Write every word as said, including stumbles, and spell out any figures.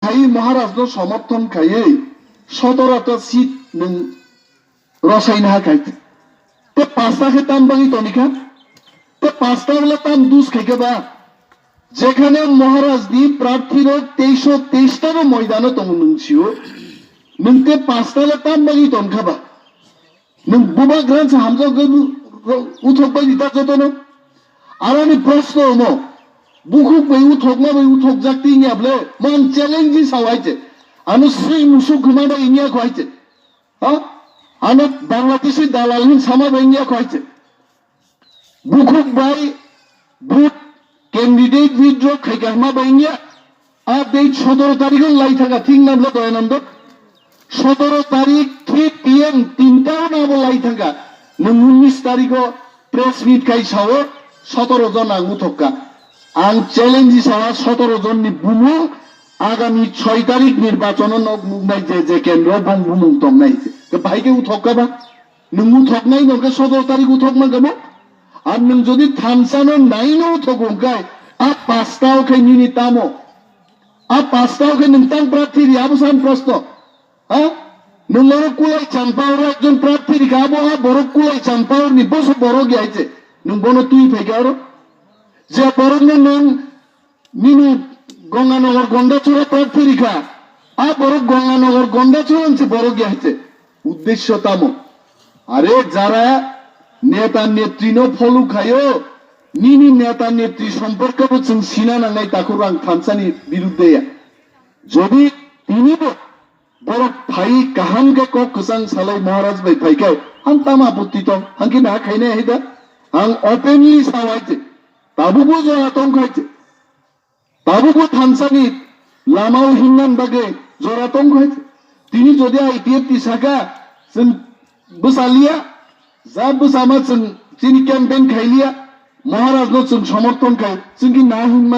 Ai Maharaj no somorthon khaiwi sotoro ta seat nwng rosaina ha khai. Te pasta khe tam bagwi tonikha? Te pasta wala tam dus khaikha ba? Jekhane Maharaj ni prarthi rok teisho teista bo moidano tongo nwng sio. Nwng te pasta le tam bagwi tonkha ba? Nwng bubagra se hamjakgwi uthok bai rita jotono. Aroni proshno omo. Bukhuk bai uthokma bai uthokjak twi wngya bwle? Mo ang challenge sao hai se. Ano swi musuk khma bai wngya kho hai se. Ha? Ano Bangladeshi dalal hin sama bai wngya kho hai se. Bukhuk bai vote candidate withdraw khaikha hwnma bai wngya. A date sotoro tarikh o lai thangkha, thik na bwle Doyanando? Sotoro tarikh three P M tinta o na bo lai thangkha. Nwng unnish tarikh o press meet khai sao sotoro jon ang uthokka. Ang challenge sao sotoro jon ni bumung agami choi tarikh nirbachon o nok nuknai je je kendro bong bumung tongnai. Ke bahai khe uthokka ba? Nwng uthoknai no khe sotoro tarikh uthok mankha bo? Ar nwng jodi thansa no nai no uthok hwnkhe a pasta o khe nini tamo? A pasta o khe nwng tang prarthi ri abo san prosto. Ha? Nwng oro kulai champa oro ekjon prarthi rikha abo a borok kulai champa ni boso borok ya hai se. Nwng bono twi phaikha oro. Je borok no nwng nini Ganganagar Gondachura prarthi rikha, a borok Ganganagar Gondachura se borok ya hai se. Uddesho tamo? Are jara neta netri no follow khaio, nini neta netri somporke bo chwng sina nangnai takhuk rang thansa ni birudde ya. Jodi tini bo borok phai kaham khe kok kwchang salai Maharaj bai phai khe ang tama apotti tong, ang khe na khainai hai da? Ang openly sao hai se. Tabuk bo jora tong khai se. Tabuk bo thansa ni lama o himna bagwi jora tong khai se. Tini jodi I P F T saka chwng bwsa liya, ja bwsa ma chwng chini campaign khai liya, Maharaj no chwng somorthon khai, chwng khe na himma